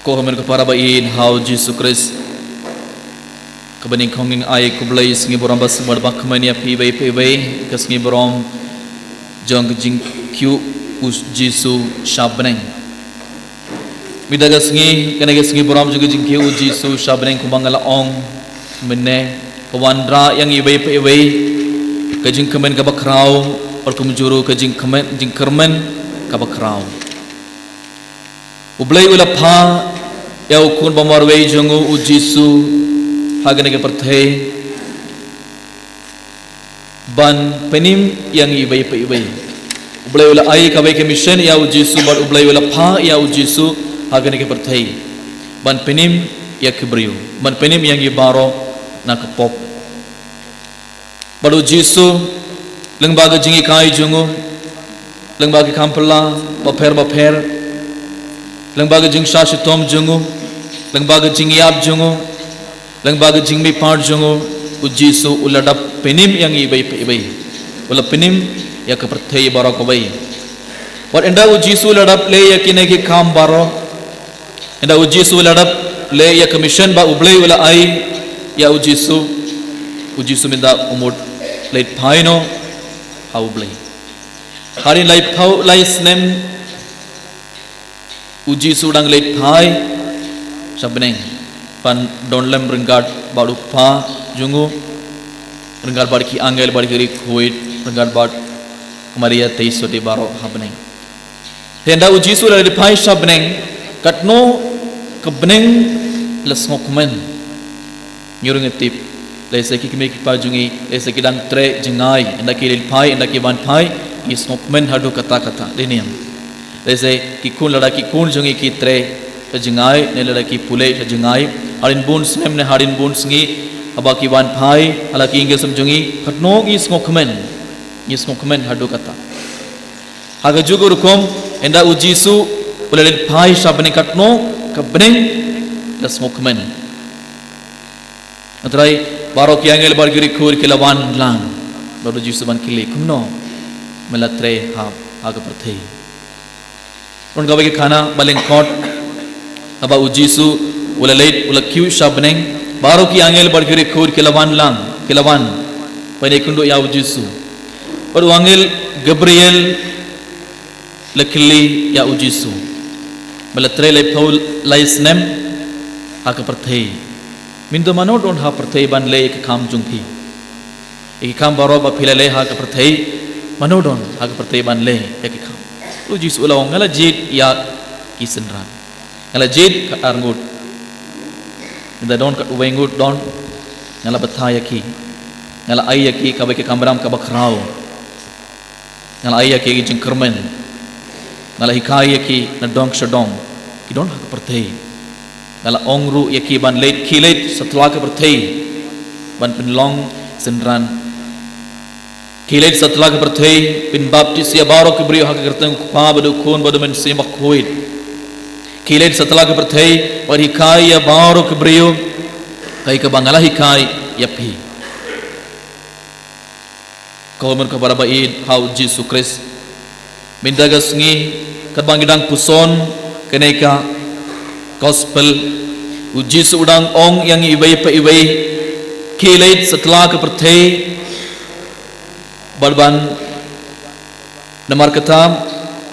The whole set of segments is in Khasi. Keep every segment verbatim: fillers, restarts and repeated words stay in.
Ko hynmen ko para ba ïeit ha u Jisu Khrist. Kaba nyngkong ngi ai khublei sngi burom ba sngewbha ba kmen ïa phi iwei pa iwei ka sngi burom jong ka jingkiew u Jisu sha bneng. Mynta ka sngi, kane ka sngi burom jong ka jingkiew u Jisu sha bneng kumba nga la ong mynne, ka wanrah ïa ngi iwei pa iwei ka jingkmen kaba khraw, bad kumjuh ruh ka jingkmen, jingkyrmen kaba khraw. U Blei u la phah ïa u khun ba marwei jong u, u Jisu, ha kane ka pyrthei ban pynim ïa ngi iwei pa iwei. U Blei u la ai kawei ka mission ïa u Jisu, bad u Blei u la phah ïa u Jisu ha kane ka pyrthei ban pynim ïa ki briew, ban pynim ïa ngi baroh na ka pop. Bad u Jisu, lyngba ka jinghikai jong u, lyngba ki kam phylla bapher bapher, lyngba ka jingshah shitom jong u, lyngba ka jingïap jong u, lyngba ka jingmihpat jong u, u Jisu u la dap pynim ïa ngi iwei pa iwei. U la pynim ïa ka pyrthei baroh kawei. Bad ynda u Jisu u la dap leh ïa kine ki kam baroh, ynda u Jisu u la dap leh ïa ka mission ba u Blei u la ai ïa u Jisu, u Jisu mynta u mut leit phai noh ha u Blei. Hadien laiphew lai snem u Jisu u dang leit phai sha bneng ban don lem ryngkat bad u Kpa jong u, ryngkat bad ki angel bad ki riewkhuid, ryngkat bad Maria te shuh te baroh ha bneng. Te ynda u Jisu u la leit phai sha bneng, katno ka bneng la sngewkmen. Ngi ruh ngi tip, lehse ki kmie ki kpa jong ngi, lehse ki dang treh jngai, ynda ki leit phai, ynda ki wan phai, ngi sngewkmen haduh katta katta, dei ne em? Lehse ki khun, lada ki khun jong ngi ki treh sha jngai, ne lada ki pule sha jngai, hadien bun snem ne hadien bun sngi, haba ki wan phai ha la ki ïing ki sem jong ngi, katno ngi sngewkmen, ngi sngewkmen haduh katta. Ha kajuh ka rukom, ynda u Jisu u la leit phai sha bneng, katno ka bneng la sngewkmen. Hynrei baroh ki angel bad ki riewkhuid ki la wan lang, bad u Jisu ban kylli, kumno me la trei ha, ha ka pyrthei? Ruh kawei ka khana ba lyngkot, haba u Jisu u la leit, u la kiew sha bneng, baroh ki angel bad ki riewkhuid ki la wan lang, ki la wan ban ïakynduh ïa u Jisu. Bad u angel Gabriel la kylli ïa u Jisu, me la trei laiphew lai snem ha ka pyrthei. Mynta mano don ha pyrthei ban leh ïa ki kam jong phi? Ïa ki kam baroh ba phi la leh ha ka pyrthei, mano don ha ka pyrthei ban leh ïa ki kam? U Jisu u la ong, nga la jied ïa ki synran, nga la jied ka arngut. Mynta don ka wei ngut don, nga la bthah ïa ki, nga la ai ïa ki kawei ka kamram kaba khraw. Nga la ai ïa ki jingkyrmen. Nga la hikai ïa ki na dong sha dong, ki don ha ka pyrthei. Nga la ong ruh ïa ki ban leit, khie leit satlak ka pyrthei ban pynlong synran. Khie leit satlak ka pyrthei, pynbaptis ïa baroh ki briew ha ka kyrteng u Kpa bad u Khun bad u Mynsiem Bakhuid. Khie leit satlak ka pyrthei bad hikai ïa baroh ki briew kaei kaba nga la hikai ïa phi. Ko hynmen ko para ba ïeit ha u Jisu Khrist. Mynta ka sngi, katba ngi dang puson kane ka gospel, u Jisu u dang ong ïa ngi iwei pa iwei, khie leit satlak ka pyrthei, bad ban namar kata,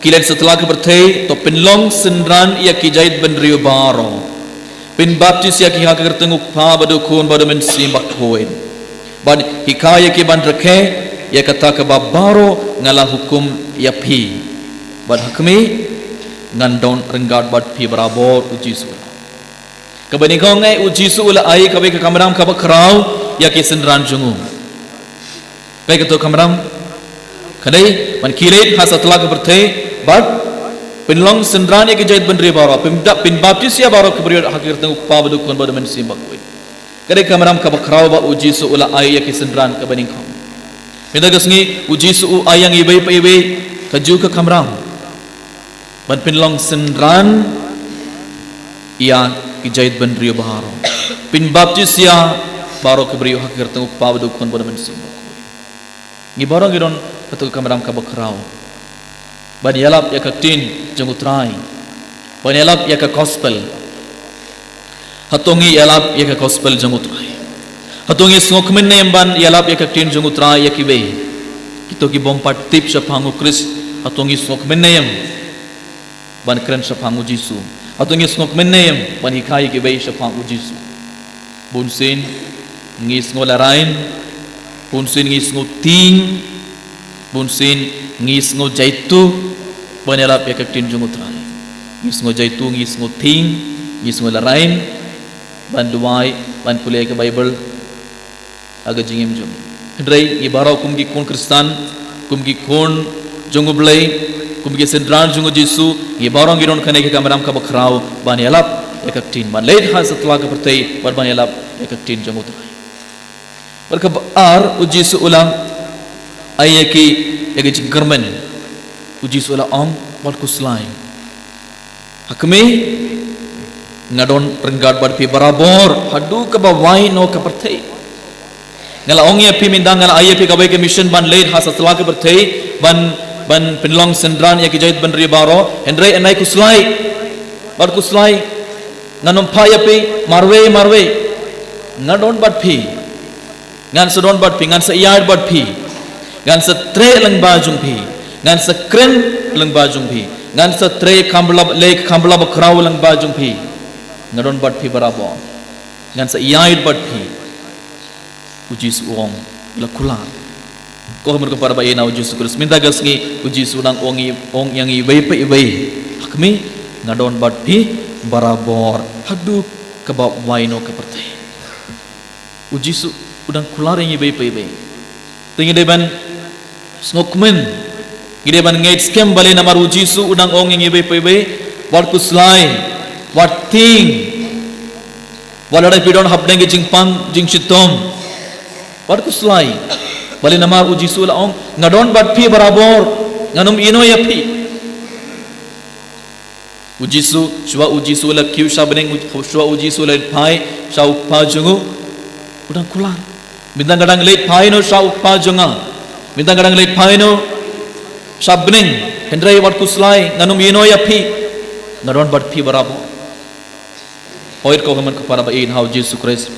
khie leit satlak ka pyrthei, to pynlong synran ïa ki jaitbynriew baroh. Pynbaptis ïa ki ha ka kyrteng u Kpa bad u Khun bad u Mynsiem Bakhuid. Bad hikai ïa ki ban rakhe ïa kata kaba baroh nga la hukum ïa phi. Bad ha khmih, ngan don ryngkat bad phi barabor, u Jisu. Kaba nyngkong eh, u Jisu u la ai kawei ka kamram kaba khraw ïa ki synran jong u. Kaei kato ka kamram? Ka dei ban khie leit ha satlak ka pyrthei bad pynlong synran ïa ki jaitbynriew baroh, pynda-, pynbaptis ïa baroh ki briew ha ka kyrteng u Kpa bad u Khun bad u Mynsiem Bakhuid. Ka dei ka kamram kaba khraw ba u Jisu u la ai ïa ki synran kaba nyngkong. Mynta ka sngi u Jisu u ai ïa ngi iwei pa iwei kajuh ka kamram ban pynlong synran ïa ki jaitbynriew baroh, pynbaptis ïa baroh ki briew ha ka kyrteng u Kpa bad u Khun bad u Mynsiem Bakhuid. Ngi baroh ngi don kato ka kamram kaba khraw ban ïalap ïa ka ktien jong u Trai, ban ïalap ïa ka gospel, Hato ngi ïalap ïa ka gospel jong U Trai? Hato ngi sngewkmen ne em ban ïalap ïa ka ktien jong U Trai ïa kiwei? Kito ki bym pat tip shaphang U Khrist, hato ngi sngewkmen ne em ban kren shaphang U Jisu? Hato ngi sngewkmen ne em ban hikai ïa kiwei shaphang U Jisu? Bunsien ngi sngew larain, bunsien ngi sngew tieng, bunsien ngi sngew jaituh ban ïalap ïa ka ktien jong U Trai. Ngi sngew jaituh, ngi sngew tieng, ngi sngew larain ban duwai, ban pule ïa ka Baibl ha ka jingim jong ngi. Hynrei ngi baroh kum ki khun Khristan, kum ki khun jong U Blei, kum ki synran jong U Jisu, ngi baroh ngi don kane ka kamram kaba khraw ban ïalap ïa ka ktien, ban leit ha satlak ka pyrthei bad ban ïalap ïa ka ktien jong U Trai. Bad kaba ar, U Jisu u la ai ïa ki ïa ka jingkyrmen. U Jisu u la ong, wat khuslai. Ha kmie, nga don ryngkat bad phi barabor haduh kaba wai noh ka pyrthei. Nga la ong ïa phi mynta, nga la ai ïa phi kawei ka mission ban leit ha satlak ka pyrthei, ban, ban pynlong synran ïa ki jaitbynriew baroh. Hynrei wat khuslai, wat khuslai. Ngan ym phah ïa phi marwei marwei. Nga don bad phi. Ngan sa don bad phi, ngan sa ïaid bad phi. Ngan sa treh lyngba jong phi. Ngan sa kren lyngba jong phi. Ngan sa treh kham bla, leh kham bla bakhraw lyngba jong phi. Nga don bad phi barabor. Ngan sa ïaid bad phi. U Jisu u ong, u la kular. Ko hynmen ko para ba ïeit na U Jisu Khrist, mynta ka sngi U Jisu u dang ong, ong ïa ngi iwei pa iwei. Ha kmie, nga don bad phi barabor haduh kaba wai noh ka pyrthei. U Jisu u dang kular ïa ngi iwei pa iwei. Te ngi dei ban sngewkmen, ngi dei ban ngeit skhem balei namar U Jisu u dang ong ïa ngi iwei pa iwei, wat khuslai, wat tieng. Wat lada phi don hapdeng ka jingpang jingshitom, wat khuslai. Balei namar U Jisu u la ong, nga don bad phi barabor, ngan ym ïehnoh ïa phi. U Jisu, shuwa U Jisu u la kiew sha bneng, shuwa U Jisu u la leit phai sha U Kpa jong u, u dang kular. Mynta nga dang leit phai noh sha U Kpa jong nga. Mynta nga dang leit phai noh sha bneng. Hynrei wat khuslai, ngan ym ïehnoh ïa phi. Nga don bad phi barabor. Hooid ko hynmen ko para ba ïeit ha U Jisu Khrist,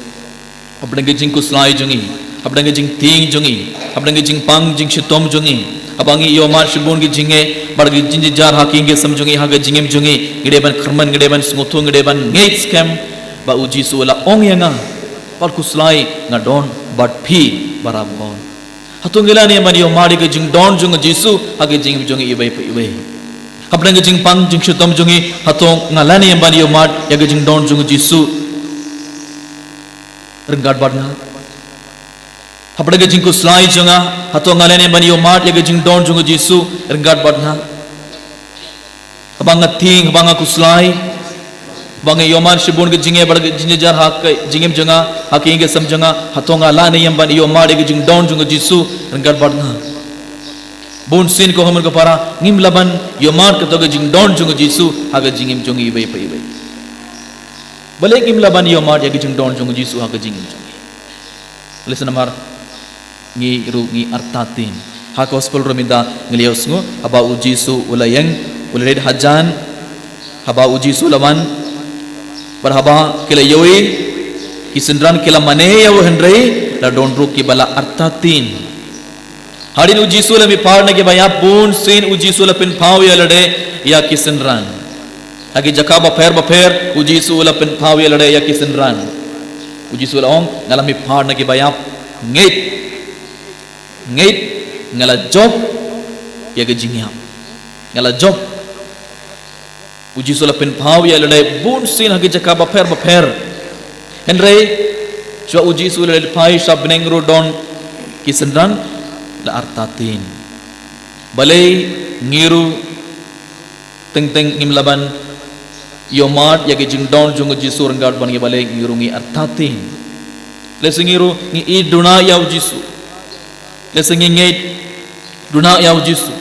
hapdeng ka jingkhuslai jong ngi, hapdeng ka jingtieng jong ngi, hapdeng ka jingpang jingshitom jong ngi, haba ngi ïohmad shibun ki jingeh bad ki jingjynjar ha ki ïing ki sem jong ngi, ha ka jingim jong ngi, ngi dei ban kyrmen, ngi dei ban sngewthuh, ngi dei ban ngeit skhem ba U Jisu u la ong ïa nga, wat khuslai, nga don bad phi barabor. Hato ngi lah ne em ban ïohmad ïa ka jingdon jong U Jisu ha ka jingim jong ngi iwei pa iwei? Hapdeng ka jingpang jingshitom jong ngi, hato nga lah ne em ban ïohmad ïa ka jingdon jong U Jisu ryngkat bad nga? Hapdeng ka jingkhuslai jong nga, hato nga lah ne em ban ïohmad ïa ka jingdon jong U Jisu ryngkat bad nga? Haba nga tieng, haba nga khuslai, haba nga ïohmad shibun ka jingeh bad ka jingjynjar ha ka jingim jong nga, ha ka ïing ka sem jong nga, hato nga lah ne em ban ïohmad ïa ka jingdon jong U Jisu ryngkat bad nga? Bunsien ko hynmen ko para, ngim lah ban ïohmad kato ka jingdon jong U Jisu ha ka jingim jong ngi iwei pa iwei. Balei ngim lah ban ïohmad ïa ka jingdon jong U Jisu ha ka jingim jong ngi? Lehse namar ngi ruh ngi artatien. Ha ka gospel ruh mynta ngi la ïohsngew, haba U Jisu u la ïeng, u la leit hajan, haba U Jisu u la wan, bad haba ki la ïohi, ki synran ki la mane ïa u, hynrei la don ruh kiba la artatien. Hadien U Jisu u la mihpat na kiba ïap, bunsien U Jisu u la pynpaw ïa lade ïa ki synran. Ha ki jaka bapher bapher U Jisu u la pynpaw ïa lade ïa ki synran. U Jisu u la ong, nga la mihpat na kiba ïap. Ngeit, ngeit, nga la jop ïa ka jingïap. Nga la jop. U Jisu u la pynpaw ïa lade bunsien ha ki jaka bapher bapher. Hynrei shuwa U Jisu u la leit phai sha bneng ruh don ki synran la artatien. Balei ngi ruh teng teng ngim lah ban ïohmad ïa ka jingdon jong U Jisu ryngkat bad ngi, balei ngi ruh ngi artatien? Lehse ngi ruh ngi ïeit duna ïa U Jisu. Lehse ngi ngeit duna ïa U Jisu.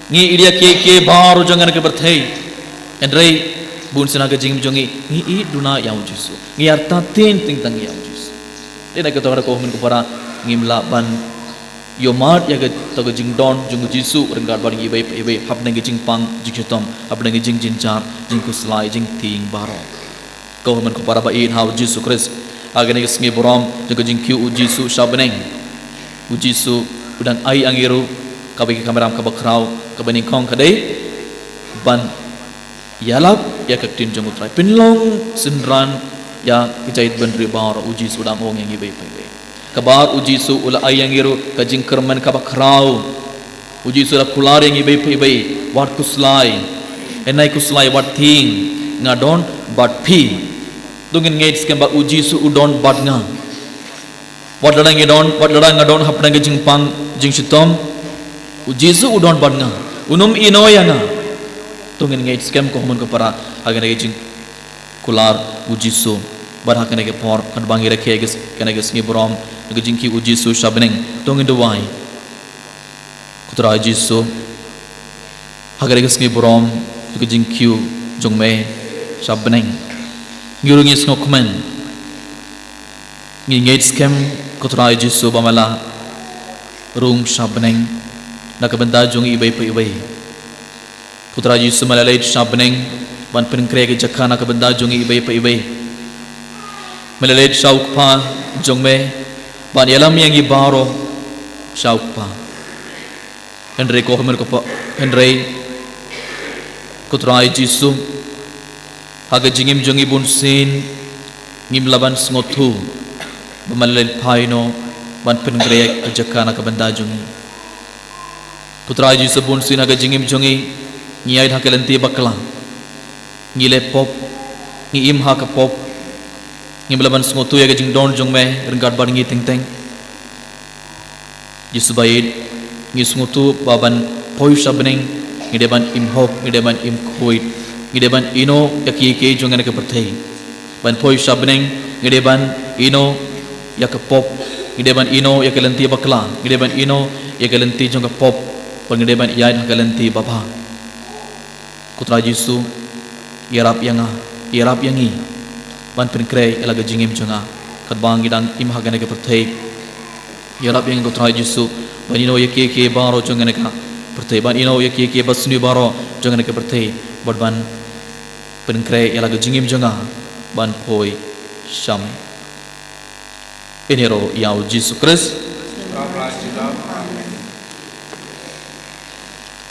Ngi ïeit ïa kiei kiei baroh jong kane ka pyrthei. Hynrei bunsien ha ka jingim jong ngi, ngi ïeit duna ïa U Jisu. Ngi artatien teng teng ïa U Jisu. Dei na kata ka daw ko hynmen ko para, ngim lah ban ïohmad ïa kato ka jingdon jong U Jisu ryngkat bad ngi iwei pa iwei, hapdeng ka jingpang jingshitom, hapdeng ka jingjynjar, jingkhuslai, jingtieng baroh. Ko hynmen ko para ba ïeit ha u Jisu Khrist, ha kane ka sngi burom jong ka jingkiew u Jisu sha bneng. U Jisu u dang ai ïa ngi ruh kaba ka kamram kaba khraw, kaba nyngkong ka dei ban ïalap ïa ka ktien jong u Trai. Pynlong synran ïa ki jait bynriew baroh, u Jisu u dang ong ïa ngi iwei pa iwei. Kaba ar u Jisu u la ai ïa ngi ruh ka jingkyrmen kaba khraw. U Jisu u la kular ïa ngi iwei pa iwei, wat khuslai. Hynrei khuslai, wat thieng, nga don bad phi. To ngin ngeit skhem ba u Jisu u don bad nga. Wat lada ngi don, wat lada nga don hapdeng ka jingpang jingshitom, u Jisu u don bad nga. Un ym ïehnoh ïa nga. To ngin ngeit skhem ko hynmen ko para ha kane ka jingkular u Jisu. Bad ha kane ka por, katba ngi rakhe kane ka sngi burom jong ka jingkiew u Jisu sha bneng, to ngin duwai. Ko Trai Jisu, ha kane ka sngi burom jong ka jingkiew jong me sha bneng, ngi ruh ngi sngewkmen. Ngi ngeit skhem, ko Trai Jisu, ba me la rung sha bneng na ka bynta jong ngi iwei pa iwei. Ko Trai Jisu, me la leit sha bneng ban pynkhreh ka jaka na ka bynta jong ngi iwei pa iwei. Me la leit sha u Kpa jong me ban ïalam ïa ngi baroh sha u Kpa. Hynrei ko hynmen ko pa, hynrei ko Trai Jisu, ha ka jingim jong ngi bunsien ngim lah ban sngewthuh ba me la leit phai noh ban pynkhreh ka jaka na ka bynta jong ngi. Ko Trai Jisu, bunsien ha ka jingim jong ngi ngi ïaid ha ka lynti bakla. Ngi leh pop, ngi im ha ka pop. Ngim lah ban sngewthuh ïa ka jingdon jong me ryngkat bad ngi teng teng. Jisu ba ïeit, ngi sngewthuh ba ban poi sha bneng ngi dei ban im hok, ngi dei ban im khuid, ngi dei ban ïehnoh ïa kiei kiei jong kane ka pyrthei. Ban poi sha bneng ngi dei ban ïehnoh ïa ka pop, ngi dei ban ïehnoh ïa ka lynti bakla, ngi dei ban ïehnoh ïa ka lynti jong ka pop, bad ngi dei ban ïaid ha ka lynti babha. Ko Trai Jisu, ïarap ïa nga, ïarap ïa ngi ban pynkhreh ïa la ka jingim jong nga katba ngi dang im ha kane ka pyrthei. Ïarap ïa ngi, ko Trai Jisu, ban ïehnoh ïa kiei kiei baroh jong kane ka pyrthei, ban ïehnoh ïa kiei kiei basniew baroh jong kane ka pyrthei, bad ban pynkhreh ïa la ka jingim jong nga ban poi sha me. Ïaroh ïa u Jisu Khrist.